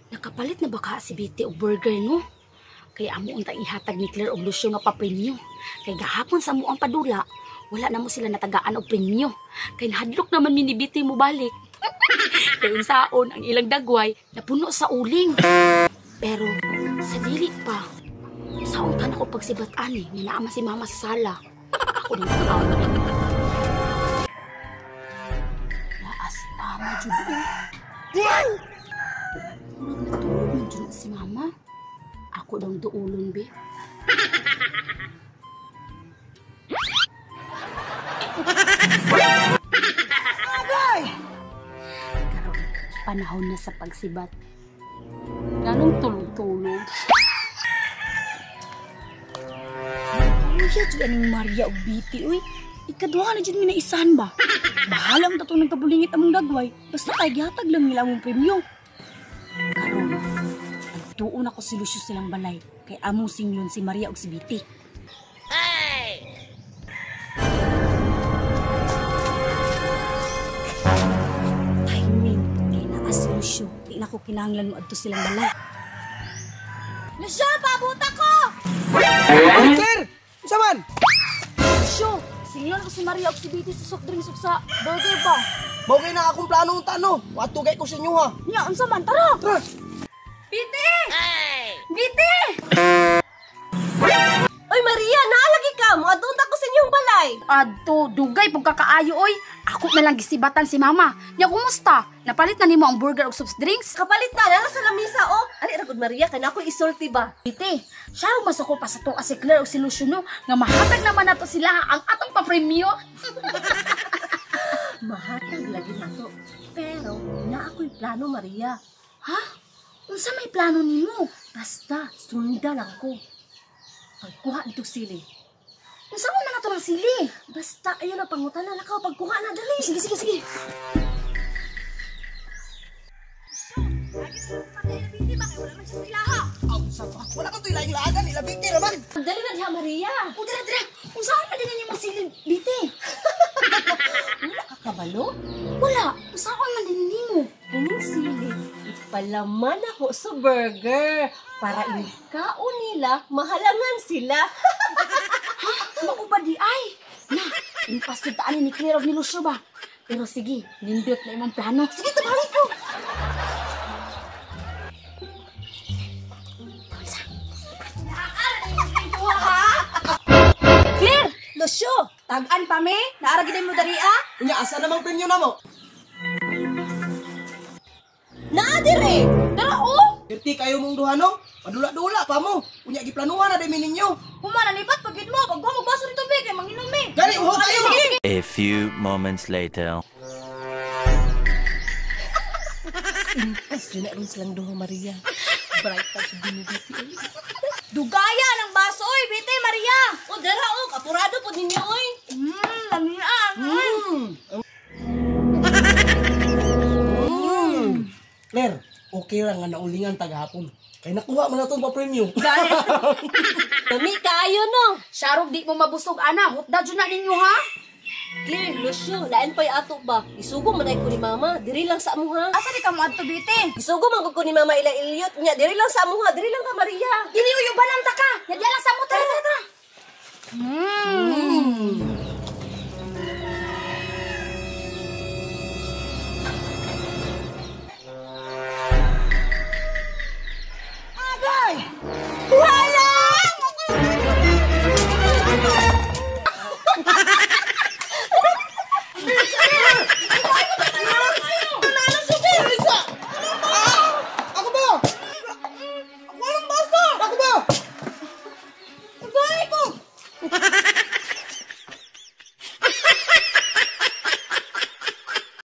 Nakapalit na ba ka si Betty og burger, no? Kaya amo untang ihatag ni Claire og Lucio nga papremyo. Kay gahapon sa amuang padula, wala na mo sila natagaan og premyo. Kay nahadlok naman mi ni Betty mo balik. Kay unsaon ang ilang dagway napuno sa uling. Pero sa dili pa, saon ka na ko pagsibat ani, nga naa man si mama sa sala. Ako nang tao. Naa si mama jud oh. Murag natulog man jud si mama. Ako daw duulon be. Karon, panahon na sa pagsibat. Ganong tulog-tulog. Kuya, jud aning Maria og Betty, uy. Ikaduha na jud mi naisahan ba? Bahala ang tatong nagkabulingit among dagway. Basta kay gihatag lang nila among premyo. Karon, nagtuon ako si Lucio silang balay. Kay among singlon si Maria og si Betty. Ay! Timing, kay naa si Lucio. Di na ko kinahanglan mo adto silang balay. Lucio, pabuta ko! Ay, Claire! Unsa man? Lucio, singlon ko si Maria og si Betty sa soft drinks ug sa burger ba? Mao kay na akong plano unta no. Wadto kay ko sa inyo ha. Nya, unsa man? Tara! Tara! Betty! Betty! Oy Maria, naalagi ka mo. Adto ko sa inyong balay. Adto, dugay pug kakaayo oy. Ako na lang gisibatan si mama. Nya kumusta? Napalit na nimo ang burger ug soft drinks? Kapalit na, nana sa lamisa oh. Ali ra gud Maria, kay na ako'y isulti ba? Betty, siya mas ako pa sa tuwa si Claire ug si Lucio no, nga mahatag naman nato sila ang atong papremyo. Mahatag lagi nato. Pero na ako'y plano Maria. Ha? Unsa may plano nimo? Basta sunda lang ko. Pagkuha nito sili. Unsa man na to ng sili? Basta ayo na pangutana na ka pagkuha na dali. Sige sige sige. Wala man to ilaing laagan, ila Betty ra man. Dali na diha Maria. O dira dira. Unsa man din nimo sili Betty? Wala ka kabalo? Wala. Unsa man din nimo? Ining sili ipalaman ako sa burger para ikaon nila mahalangan sila. Ha? Mao ba di ay? Na, impas jud ta ani ni Claire og ni Lucio ba? Pero sige, nindot na imong plano. Sige, tabali ko. Claire! Lucio, tag-an pa mi? Naara gid mo diri ah? Unya asa namang premyo namo? Naa dire. Dara oh. Pirti kayo mong duha no? Padula-dula pa mo. Unya giplanuhan na dimi ninyo. Humana lipat pagid mo, pag mo baso ni tubig kay manginom mi. Gani uho kayo. A few moments later. Impas jud na ron silang duha Maria. Bright pa jud ni Betty. Dugaya ng baso oy, Betty Maria. O dara oh, kapurado pod ninyo oy. Lamian. Claire, okay lang nga naulingan tagahapon. Kay nakuha man natong pa-premium. Dami kaayo no. Sharog di mo mabusog ana, hutda jud na ninyo ha. Claire, Lucio, lain pa'y ato ba? Isugo man ay ko ni mama, diri lang sa amuha. Asa di ka mo adto Betty? Isugo man ko ni mama ila Eliot nya, diri lang sa amuha, diri lang ka Maria. Dili uyuban ang taka. Nya diya lang sa mo, tara tara tara.